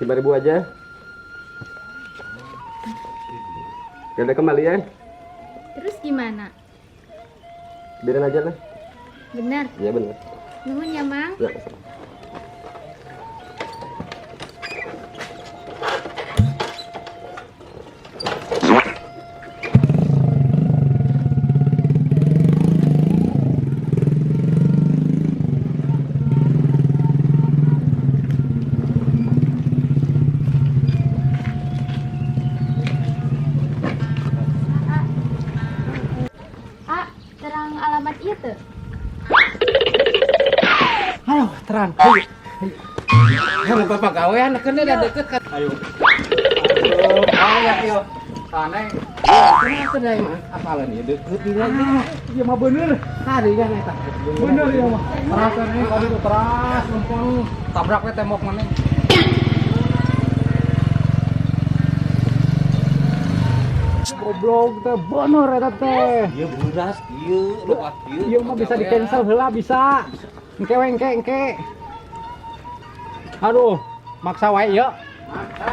5.000 aja. Gak ada kembalian. Terus gimana? Biarin aja lah. Benar. Iya benar. Nuhun ya, Mang. Ya. Ah, terang alamat ieu teu? Ayo, terang. Ayo. Ayo, bapak gawean keun da deket kan. Ayo. Oh ya, yo. Taneh. Kenapa deh mah? Apalan ya deket di lagi. Iya mah bener. Tadi kan eta. Bener ya mah. Teras nih tadi tuh teras lempeng Tabrak we tembok mana. Goblok teh bener eta teh. Ieu beras ieu lewat ieu. Ieu mah bisa di cancel heula bisa. Engke we engke engke. Aduh, maksa wae ieu.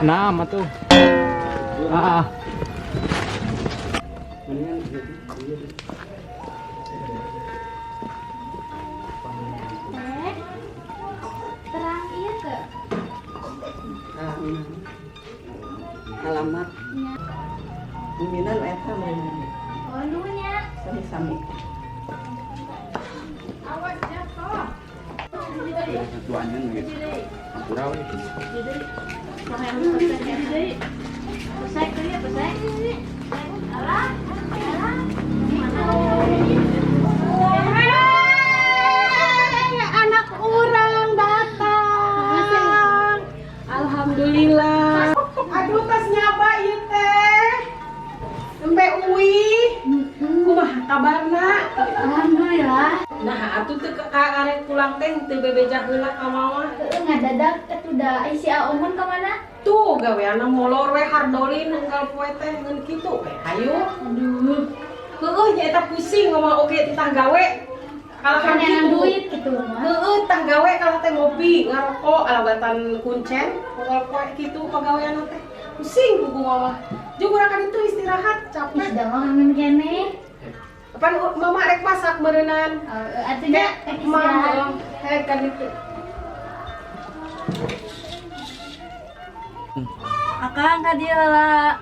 Nah, mah tuh. Ah. Teh. Terang ieu teu? Alamat Nya. pimpinan eta meureun. Oh, nuhun ya. Sami-sami. Awas jatuh. Tuannya gitu. Ampura we. Anak orang datang. Alhamdulillah. Aduh, tas nyaba ieu teh. Embe uwi. Kumaha kabarna? Alhamdulillah. Nah, atuh teu ka arek pulang teh teu bebeja heula ka mama. Heeh, ngadadak atuh da ai si Aomun ka mana? Tuh gaweana molor we hardolin unggal poe teh ngeun kitu we. Hayu. Aduh, Heueuh nya eta pusing ngomong oge titah gawe. Kalah kan kitu. duit gitu mah. Heeh, tah gawe kalah teh ngopi, ngarokok, alabatan kuncen, unggal poe kitu pagawean teh. Pusing kuku mama. Jeung urang kan itu istirahat Ih, capek. da mah kangen keneh. Pan mama rek masak meureunnan. Atuh nya Kayak rek istirahat. mama, hei kan itu. Akang ka dieu heula.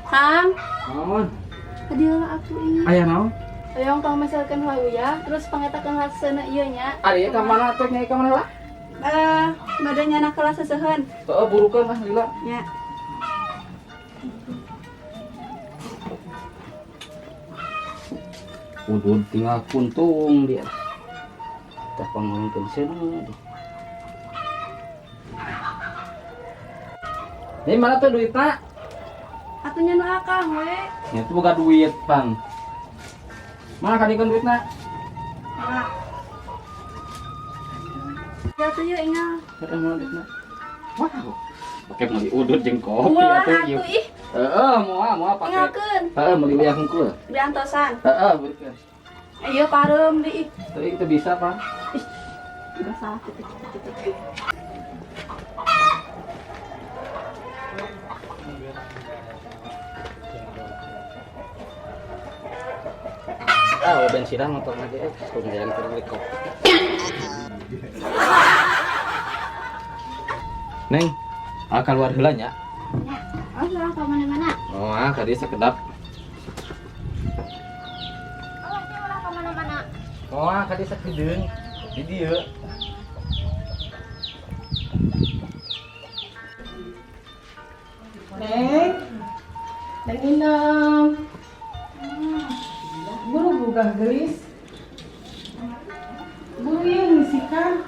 Kang, Naon? ka dieu heula atuh ih. Aya naon? Hoyong pangmeselkeun heula terus pangetakeun lasena ieu nya. Ari ka mana tuh nyai ka mana lah? Eh, bade nyana kelas seseuheun Heeh, burukeun lah lila. nya. Udud tinggal kuntung dia. Tah pangolongkeun seuneu. Ini mana tuh duitna? Atuh nya nu akang we. Ya itu boga duit, Pang. Mana kadikeun duitna? Ya atuh yeuh ingal. Heeh, mana duitna? Wah, pakai meuli udut jeung kopi Ulah atuh ieu. atuh ih, Heeh, moal moal pake. ingalkeun. Heeh, meuli uyah hungkul. Diantosan. Heeh, beukeun. Ieu pareum di ih. Tapi itu bisa, Pang. Enggak salah gitu gitu gitu. Ah, bensin motor lagi eh, lumayan keur beli kopi. Neng, ah keluar heula nya. Ya, oh salah ka mana-mana. Oh, ah ka dieu sakedap. Oh, nya ulah ka mana-mana. Oh, ah ka dieu sakedeung. Di dieu. Neng. Neng Inam. Buru gugah gelis. Buru ieu ngisikan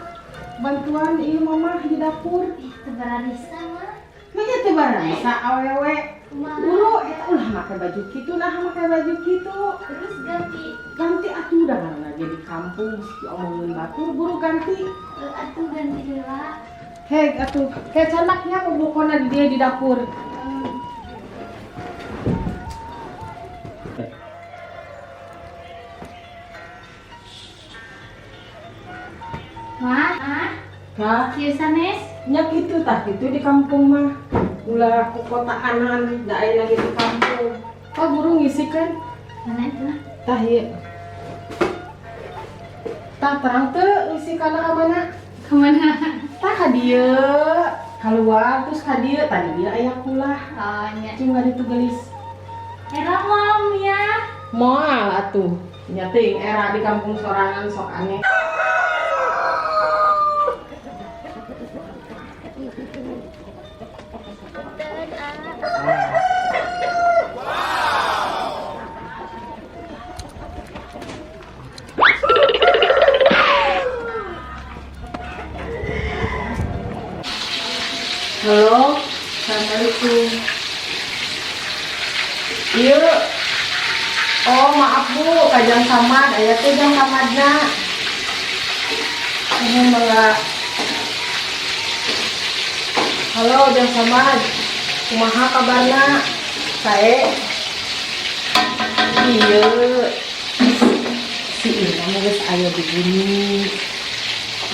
bantuan ieu mama di dapur. Ih, teu bararisa mah. Manya teu bararisa awewe. Kumaha? Buru eta ulah make baju kitu, nah make baju kitu. Terus ganti. Ganti atuh da ngaranna ge di kampung diomongin batur buru ganti. Atuh ganti heula. Hei atuh, kayak candaknya pokokna di dia di dapur. Mah, ah, Tah, Kieu sanes. Nya kitu tah, kitu di kampung mah. Ulah ku kotaanan, da aya lagi di kampung. Pak guru ngisikeun. Mana itu? Tah ieu. Tah terang teu ngisikanna ka mana? Kemana? Tah ka dieu. Keluar terus ka dieu, tadi dia aya kulah. Oh, nya. Cuma ditu gelis. Era moal ya. Moal atuh. Nya teuing era di kampung sorangan sok aneh. Punten, ah. Halo, assalamualaikum. Iya. Oh maaf bu, kajang samad, aya teh jang samadna. Ini malah. Halo, jang samad. Kumaha kabarna? Sae. Iya. Si Ina mah geus aya di bumi.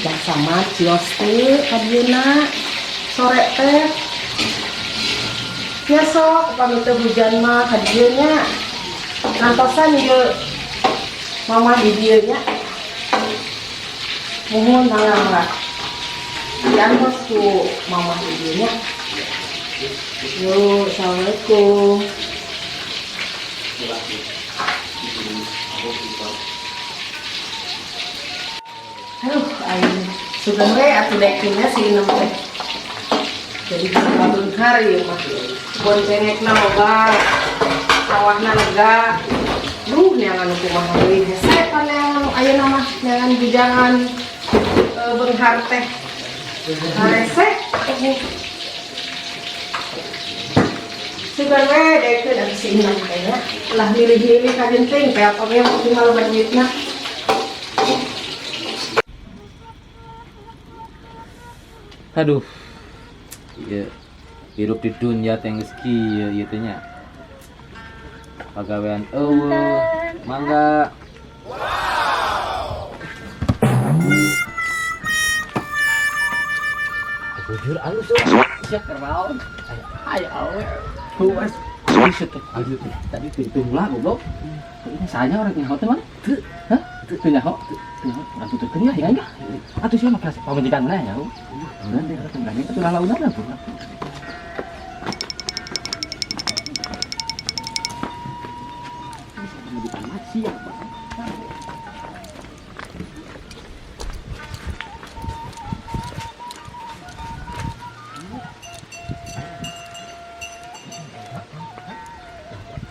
Jang samad cios teu ka dieuna. Sore teh. Ya sok, upami teu hujan mah ka dieu nya. Ngantosan ieu mama di dieu nya. Muhun mangga mangga. Diantos ku mama di dieu nya. Yo, assalamualaikum. Aduh, aing sugan we atuh daekeunnya si Inem teh. Jadi bisa beunghar ieu mah. Kebon cengekna loba, sawahna lega. Duh, neangan nu kumaha deui hese pan neangan nu ayeuna mah neangan bujangan beunghar teh. Harese. Sugan we daekeun atuh si Inem teh nya. Lah milih-milih ka genteng peot oge yang penting mah loba duitna. Aduh. Ieu hirup di dunia teh geus kieu ieu teh nya. Pagawean eueuh. Mangga. Bujur alus euy. Sia keraon. Aya awe. Puas. Buset tuh. Aduh, tadi pintu lah goblok. Ini saya orang nyaho teh mana? Teu. Hah? Teu nyaho. Teu nyaho. Atuh teu nya ya enggak. Atuh sia mah kelas pamajikan mana nyaho. Udah deh, berani atuh lalauna lah, bro. Pamajikan mah siap, Bang.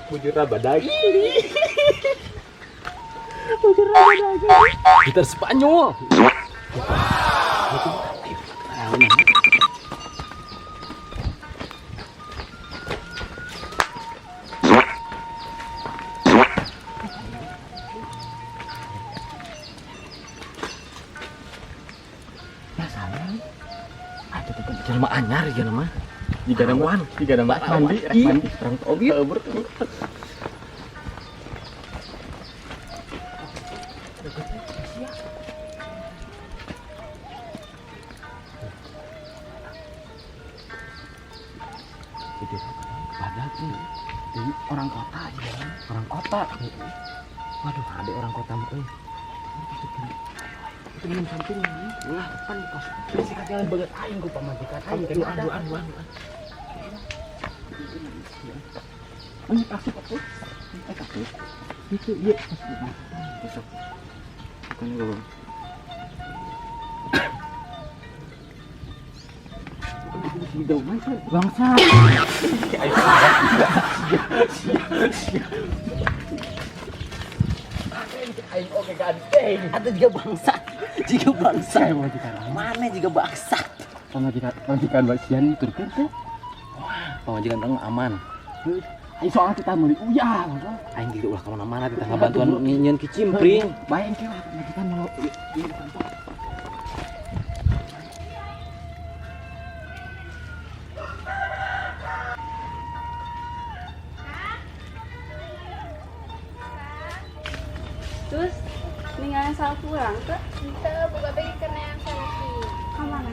Bujur badag. Bujur badag. Gitar Spanyol. Ya sayang. Ah, itu tuh jelema anyar ya nama. Jika ada wan, jika ada mandi, rek mandi, orang togi. Badak tuh. Jadi orang kota aja, orang kota. Waduh, ada orang kota mah euy. Itu minum samping ini. Lah, pan kos. Bisi kajalan banget aing ku pamajikan aing. Aduh, aduh, aduh, aduh. Ini pasti atuh. Atuh. Itu ieu. Besok. Bukan gua. Bangsa. Aing oke ganteng. Atau juga bangsat. Juga bangsat. Mana juga bangsat. Pamajikan pamajikan basian turkeun teh. Pamajikan urang aman. Aing soalnya kita meuli uyah. Aing gitu ulah ka mana-mana teh ngabantuan nyieun kicimpring. Bae engke lah pamajikan mau ieu kantor. Terus ninggalin salah kurang teh. Henteu, boga begi keur neang salaki. Ka mana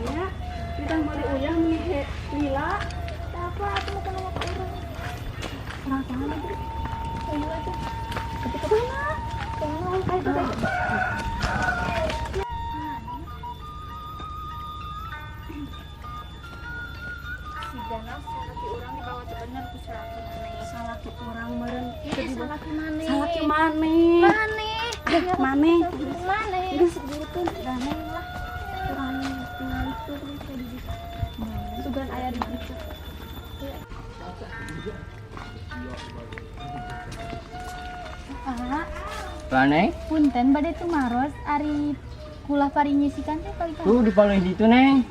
Salaki maneh. Salaki maneh. Maneh. Ah, maneh. Maneh. Geus. Geus ganeng lah. Kurang tinggal itu di ditu. Sugan aya di ditu. Ah, Neng. Punten bade tumaros ari kulah parinyisikan teh paling Tuh di paling ditu, Neng.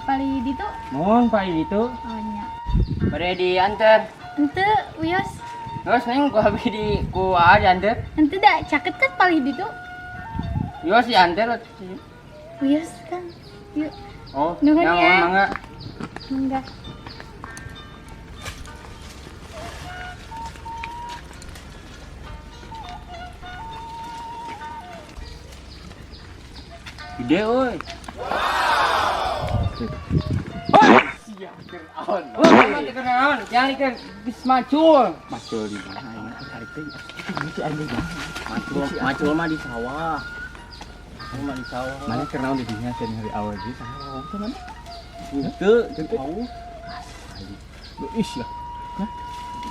Paling ditu? Mohon paling ditu. Oh nya. Bade diantar. Henteu wios. Terus Neng ku abi di ku aa diantar. Henteu da caket kan paling ditu. Wios diantar. Wios kan. Yuk. Oh, Nuhun ya, ya. mangga. Mangga. Gede euy. Wow. Woi, jangan ikan bis macul. Macul di mana aing tarik teh. Itu anjing. Macul, macul mah di sawah. Macul mah di sawah. Mana keur naon di dinya cenah hari awal di sawah teh mana? Henteu, teu. Lu is ya.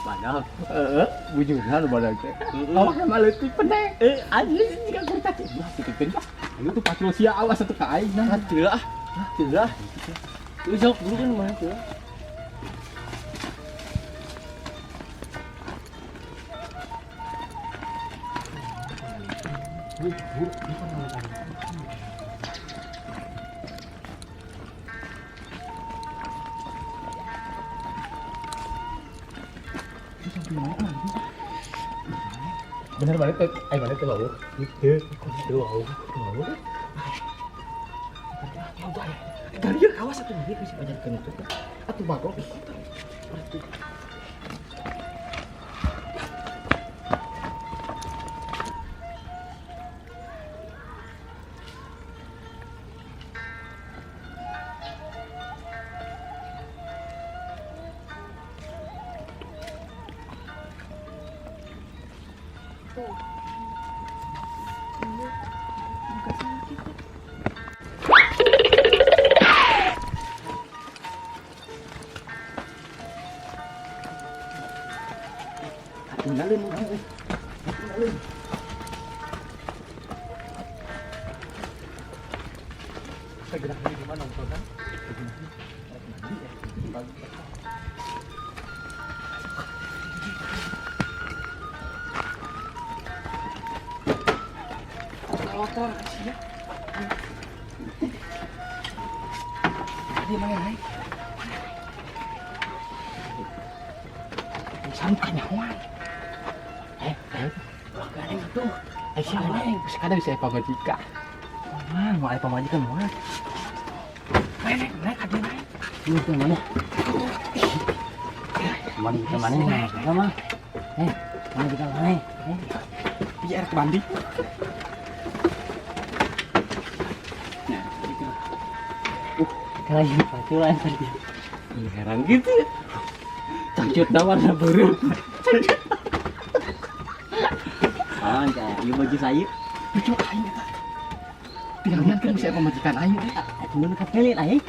Padahal Heeh, bujurna nu badag teh. Awakna mah leutik pendek. Anjing jika kurta. Wah, titipkeun lah. Lu tuh pacul sia awas atuh ka aing nah. Teu ah. Teu ah. Lu sok dulu kan mah teu. Bener banget teh, aing mana teh wawuh. Teu, teu wawuh, wawuh. Galieu kawas atuh ieu bisa pajarkeun itu. Atuh bagok. Tinggalin euy. Tinggalin. Segera ini gimana nonton kan? Motor sih ya. Tadi mana naik? Sampai nyawa. Tuh, siapa neng? Sekadar bisa pamajikan. Wah, mau aya pamajikan moal. Mana naik ka dieu naik. Lu teh mana? Mana kita mana? Mana? Mana kita mana? Biar ke mandi. Nah, gitu. Kalau paculan tadi. Heran gitu ya. Cangcut warna beureum. Ah, ieu baju saya. Lucu aing eta. Tinggal kan bisa pamajikan aing teh. Atuh mun kapelin aing.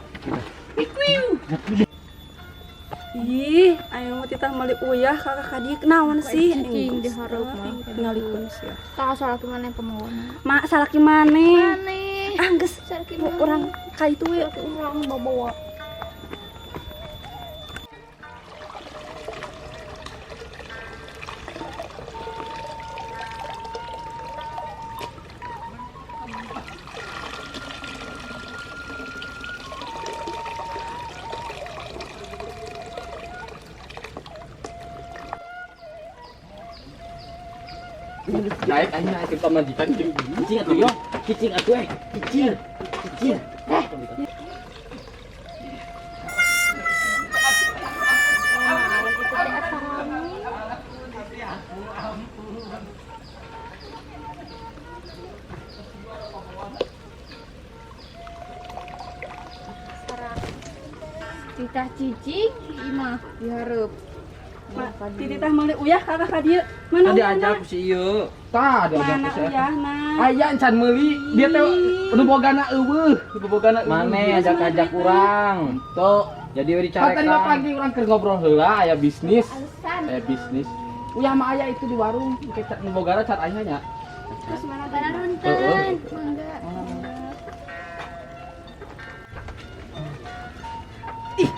Ih, aing mah titah meuli uyah kakak ka dieu naon sih? Cicing di hareup mah. Tingalikeun sia. Tah salaki maneh pemawana. Mak salaki maneh. Maneh. Ah geus Salaki maneh. urang ka itu we. Salaki urang bawa. Naik aing naik ke pamajikan jeung Cicing atuh yo. Cicing atuh eh. Cicing. Cicing. Titah cicing imah dihareup. Mak, titah meuli uyah kakak ka dieu. Mana Tadi uyahna? aja ku si ieu. Tah ada Mana ku si eta. uyahna? Aya encan meuli, dia teh nu bogana eueuh, nu bogana eueuh. Mane ajak-ajak urang. Tuh, Jadi we Kan tadi mah dicarekan. pagi urang keur ngobrol heula aya bisnis. Alasan. Aya bisnis. Uyah mah aya itu di warung, engke cat nu bogara cat aya nya. Terus mana punten. Mangga.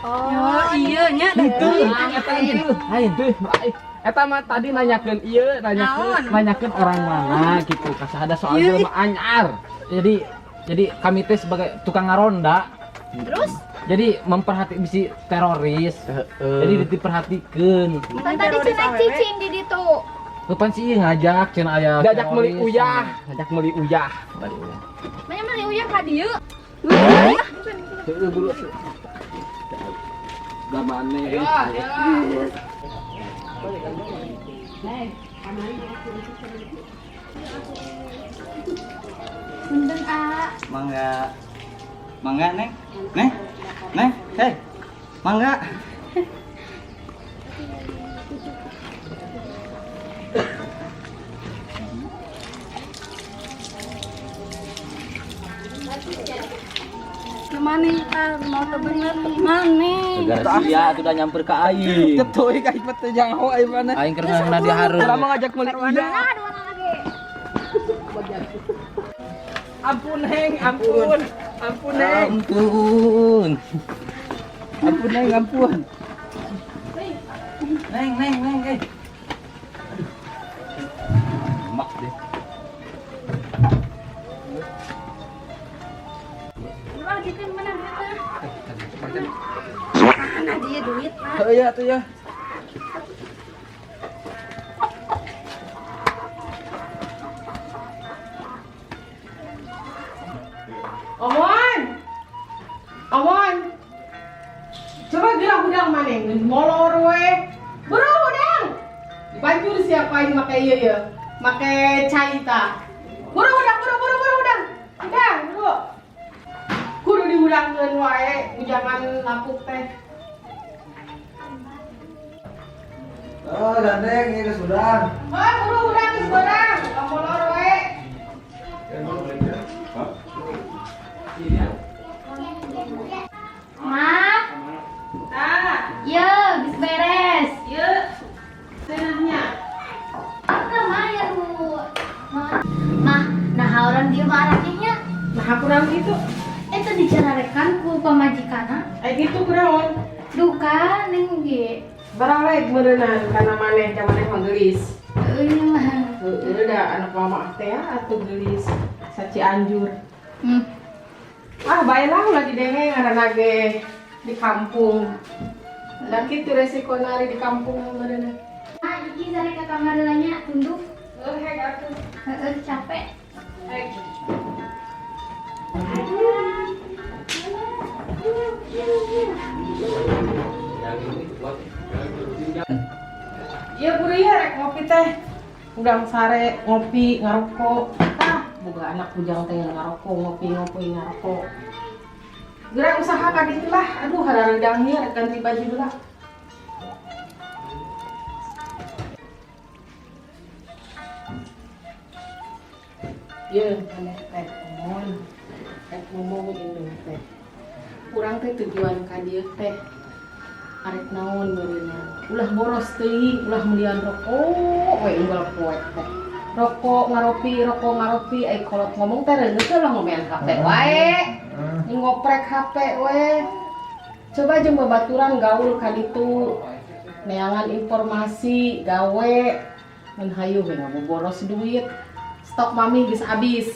Oh, iya nya. Itu eta itu. Lain tuh. Eta mah tadi nanyakeun ieu, nanyakeun nanyakeun orang mana gitu. Kasahada soal jelema anyar. Jadi kami teh sebagai tukang ngaronda. Terus? Jadi memperhati bisi teroris. Jadi diperhatikeun. Kan tadi cenah cicing di ditu. Kapan sih ngajak cenah aya Diajak meuli teroris. uyah, ngajak meuli uyah. Bali uyah. Manya meuli uyah ka dieu. Heeh, buru. Gamane. Punten, A. Mangga. Mangga, Neng. Neng. Neng, hei. Mangga. Gimana ah mau teu bener mana? Gara sia atuh udah nyamper ka aing. Teu ka aing teh jangan aing mana. Aing keur ngana dihareup. Lama ngajak meuli uyah. Nah, dua lagi. Ampun Neng, ampun. Ampun Neng. Ampun. Ampun Neng, ampun. Neng, neng, neng, eh. Aduh. Mak deh. Wah, gitu mana duitnya? Mana dia duit, Pak? Heuh ya tuh ya. Omon. Omon. Coba gerak hudang maneh, ngeun molor we. Buru hudang. Banjur siapa yang make ieu ya? Make cai ta. Buru hudang, buru buru buru hudang. Hudang, buru. Kudu dihudangkeun wae, jangan lapuk teh. Oh, gandeng ini sudah. Oh, buru hudang geus beurang, tong molor we. Ma, Tah, ye, geus beres. ieu cenahnya. Apa mah ya Bu? Mah, nah orang dia mah arahnya. Nah, kurang gitu. Itu dicararekan ku pamajikanna. Eh gitu kunaon? Duka ning ge. Baralek meureunan kana maneh, ka maneh mah geulis. Euy mah. Heeh, da anak mama teh ya atuh geulis sacianjur. Ah, bae lah ulah didenge ngaranna ge di kampung. Da kitu resiko nari di kampung meureunna. Ah, iki sare ka kamar heula nya, tunduk. Heuh, hek atuh. Heeh, capek. Hek. Iya buru ya rek ngopi teh. Udang sare ngopi ngarokok. Tah, boga anak bujang teh ngarokok, ngopi-ngopi ngarokok. Gerak usaha ka ditu lah. Aduh, harareudang ieu rek ganti baju heula. Ieu maneh teh omon. Rek ngomong indung teh. Urang teh tujuan ka dieu teh arek naon meureunna. Ulah boros teuing, ulah melian rokok we unggal poe teh. Rokok ngaropi, rokok ngaropi, ai kolot ngomong teh reungeut teh ulah ngomean HP wae. Ngoprek HP we. Coba jeung babaturan gaul ka ditu. Neangan informasi, gawe. Mun hayu we ngaboboros duit. Stok mami geus abis.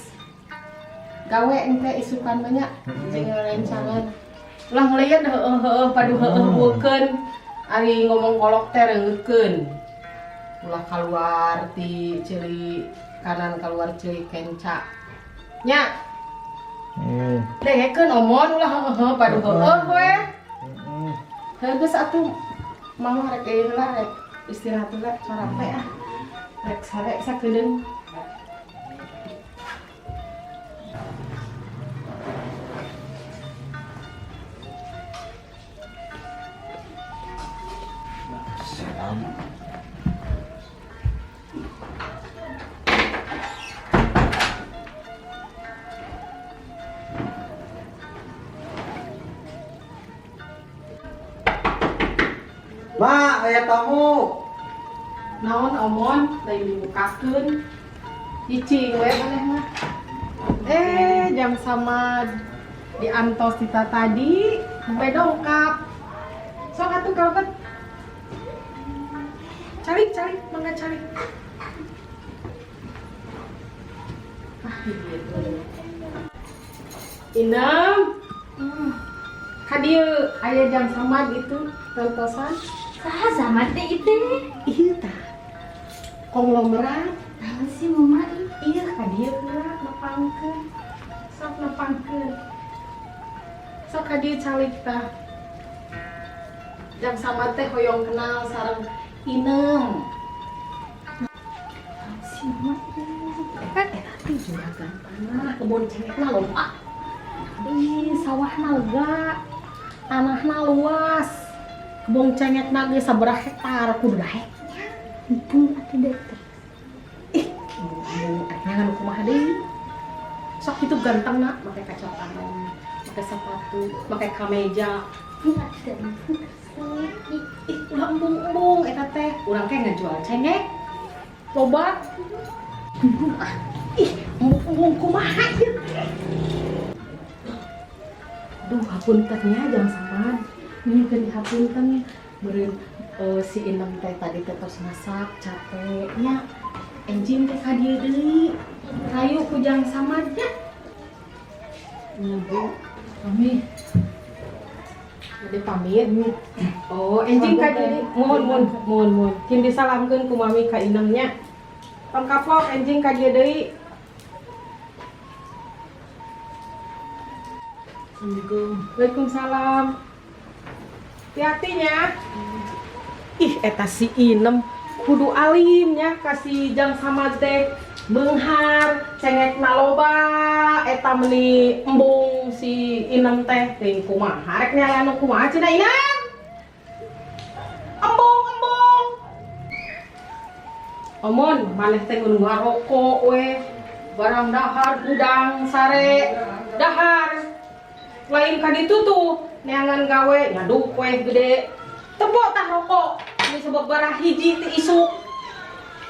Gawe engke isukan mah nya jeung rencangan. Ulah ngeliat heueuh heueuh padu heueuh bukeun. Ari ngomong kolok teh reungeukeun. Ulah kaluar ti ceuli kanan kaluar ceuli kenca. Nya. Dengekeun omon ulah heueuh heueuh padu heueuh we. Heuh geus atuh mama rek ieu heula rek istirahat heula sarape ah. Rek sare sakedeung. Ma, aya tamu. Naon omon lain dibukakeun. Cicing we maneh mah. Jang Samad diantos tita tadi sampai dongkap. Sok atuh kalebet. Calik, calik, mangga calik. Ah, gitu. Inem. Ka dieu aya Jang Samad itu tontosan. Saha Samad teh itu? Iya tah. Konglomerat. Naon sih mama? Iya ka dieu heula nepangkeun. Sok nepangkeun. Sok ka dieu calik tah. Jang Samad teh hoyong kenal sareng Inem. Naon sih mama? Eta teh juragan tanah kebon cengekna loba. Ih, sawahna lega, tanahna luas. Kebon cengekna ge sabaraha hektar kudu daek. Embung atuh deh. Ih, embung arek nyangan kumaha deui. Sok itu ganteng na, make kacamata, make sepatu, make kameja. Embung atuh embung resep. Ih, ulah embung-embung eta teh. Urang teh ngajual cengek. Loba. Embung ah. Ih, embung-embung kumaha ieu teh? Duh, hapunten nya Jang Samad. Nyuhunkeun hapunten meureun si Inem teh tadi teh tos masak capek nya. Enjing teh ka dieu deui. Rayu ku Jang Samad nya. Iya, Bu. Pamit. Jadi pamit. Oh, enjing ka dieu deui. Mohon, mohon, mohon, mohon. Kin disalamkeun ku mami ka Inem nya. Tong kapok enjing ka dieu deui. Assalamualaikum. Waalaikumsalam. Hati-hati nya. Ih, eta si Inem kudu alim nya kasih Jang Samad teh beunghar, cengekna loba, eta meuni embung si Inem teh teuing kumaha rek neangan nu kumaha cenah Inem. Embung, embung. Omon, maneh teh ngeun ngarokok we. Barang dahar gudang sare dahar. Lain ka ditu tuh neangan gawe nyaduk we gede. Tepok tah rokok. Ini sababaraha hiji ti isuk.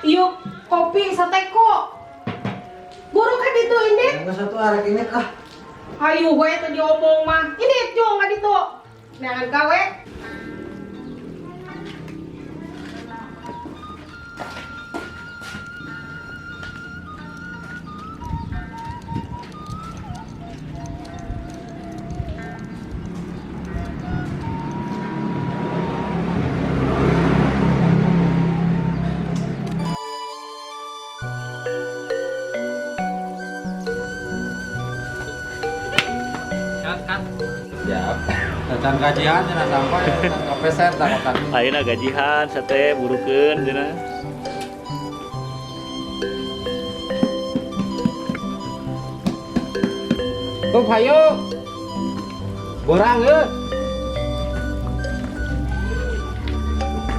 Ieu kopi sateko. Buru ka ditu indit. Enggak satu arek ini ah. Hayu we teh diomong mah. Indit jung ka ditu. Neangan gawe. Siap. Can gajian cenah sampai can kapeset tah kata. Ayeuna gajihan sate burukeun cenah. Tuh hayu. Borang euy.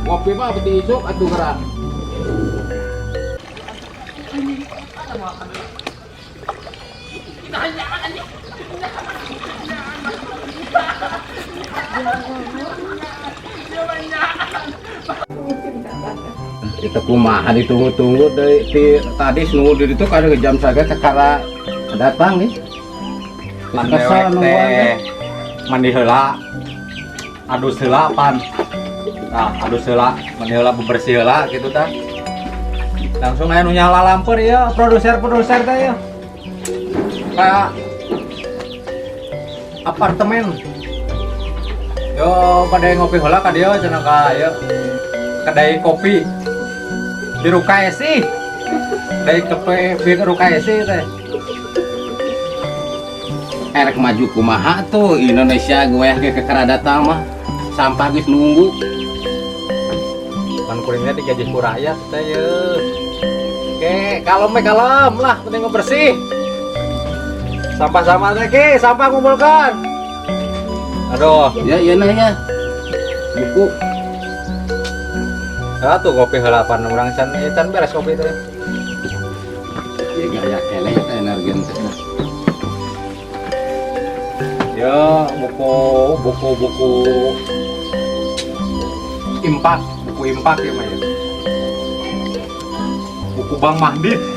Ngopi mah beti isuk atuh gerak. Itu kumaha ditunggu-tunggu dari ti, tadi nunggu di itu kada jam saga kakara datang nih. Pan Kesel dewek nungguan teh teh. Mandi heula, adus heula pan. Nah, adus heula, mandi heula bebersih heula gitu tah. Langsung aya nu nyala lamper ieu, produser-produser teh ieu. Kayak apartemen. Yo pada ngopi heula ka dieu cenah ka ieu. Kedai kopi di Rukaesi. Kedai kopi di Rukaesi teh. Erek maju kumaha tuh Indonesia gue ke kekara datang mah sampah geus nunggu. Pan kuringnya digaji ku rakyat teh ye. Oke, kalem we kalem lah, penting bersih. Sampah sama teh ki, sampah kumpulkan. Aduh. Ya iya nah ya. Buku. Ah tuh kopi heula pan urang can ieu can beres kopi teh. Ya gaya keneh eta energi teh. Ya, buku buku buku impak, buku impak ya mah ya. Buku Bang Mahdin.